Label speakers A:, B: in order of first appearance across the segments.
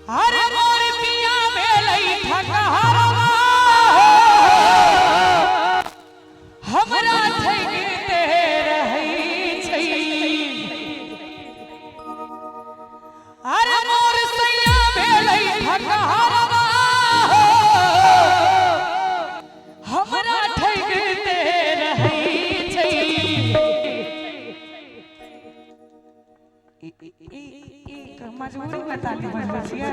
A: अरे मोर पिया भेलै ठकहरवा हो, हमरा ठगिते रहै छै। अरे मोर सैया भेलै ठकहरवा हो, हमरा ठगिते रहै छै। मजबूरी में ताली बजबै छियै।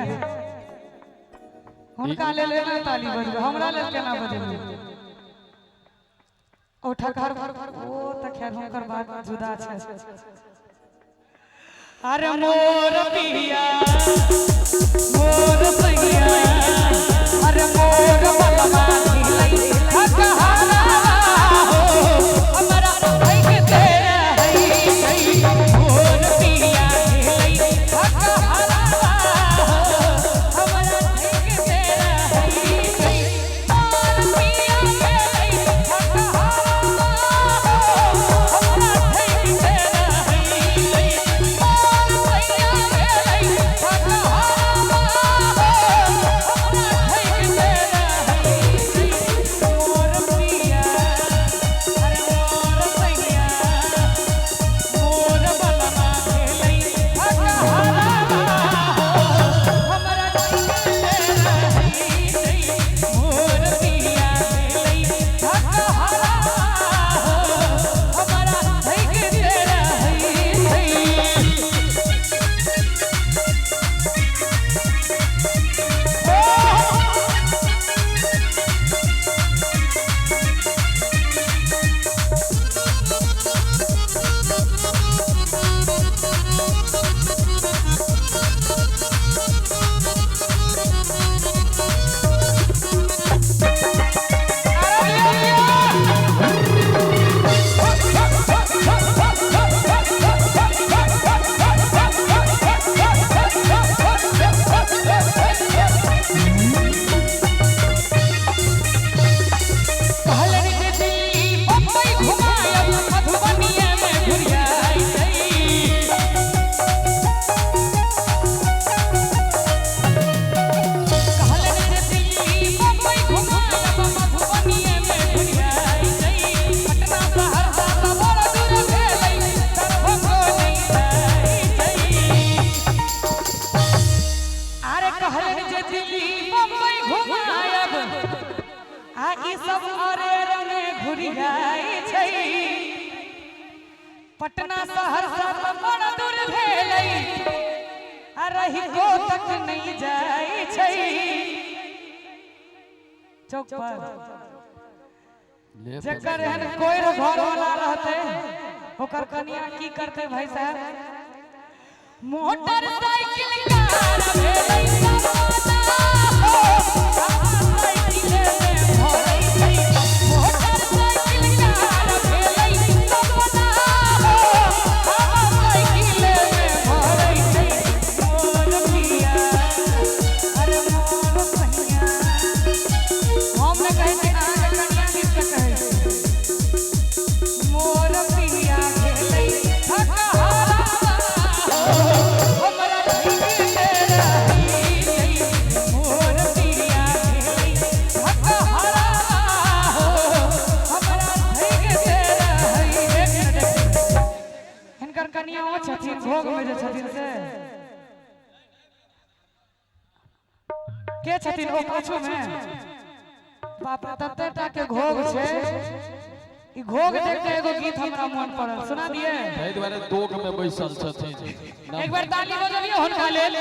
A: हुनका लेल एना ताली बजबै, हमरा लेल केना बजेबै? ओ ठकर ओ तऽ खैर हुनकर बात जुदा छै। अरे मोर पिया मोर सैया, अरे मोर बलवा मिलै ठकहरवा हो, हमरा ठगिते रहै छै। मोर पिया मिलै ठकहरवा हो, हमरा ठगिते रहै छै। मोर पिया मिलै ठकहरवा हो, हमरा ठगिते रहै छै। मोर सैया मिलै ठकहरवा हो, हमरा ठगिते रहै छै। मोर पिया, अरे मोर सैया, मोर बलवा भेलै ठकहरवा हो, हमरा ठगिते रहै छै। मोर पिया भेलै ठकहरवा हो, हमरा ठगिते रहै छै। कहलनि जे दिल्ली बम्बई घुमायब, मधुबनीये में घुरियाइ छै। कहलनि जे दिल्ली बम्बई घुमायब, मधुबनीये में घुरियाइ छै। पटना सहरसा तऽ बड़ दूर भेलै, दरभंगो नहि जाइ छै। अरे कहलनि जे दिल्ली बम्बई घुमायब, आ ई सब अरेर में घुरियाइ छै। पटना सहरसा तऽ बड़ दूर भेलै, आ रहिको तक नहि जाइ छै। चौक पर जेकर एहन कोइ घर वाला रहतै, ओकर कनिया की करतै भाई साहब? मोटरसाइकिल कार भेलै सपना हो, साइकिल में भरै छै। मोटरसाइकिल कार भेलै सपना हो, साइकिल में भरै छै। मोर पिया, अरे मोर सैया, हम ने कहै छी, अहाँके कनिया गीत के कहै छी। मोर पिया भेलै ठकहरवा हो, हमरा ठगिते रहै छै। मोर पिया भेलै ठकहरवा हो, हमरा ठगिते रहै। एक मिनट, एक मिनट। हिनकर कनिया ओ छथिन भोग में जे छथिन से के छथिन ओ पाछू में? बाप रे, तते टा के घोग छै। ई घोग देख के एगो गीत हमरा मोन पड़ल, सुना दिए?
B: ताहि दुआरे दोग में बैसल छथिन।
A: एक बार ताली बजबियौ हुनका लेल।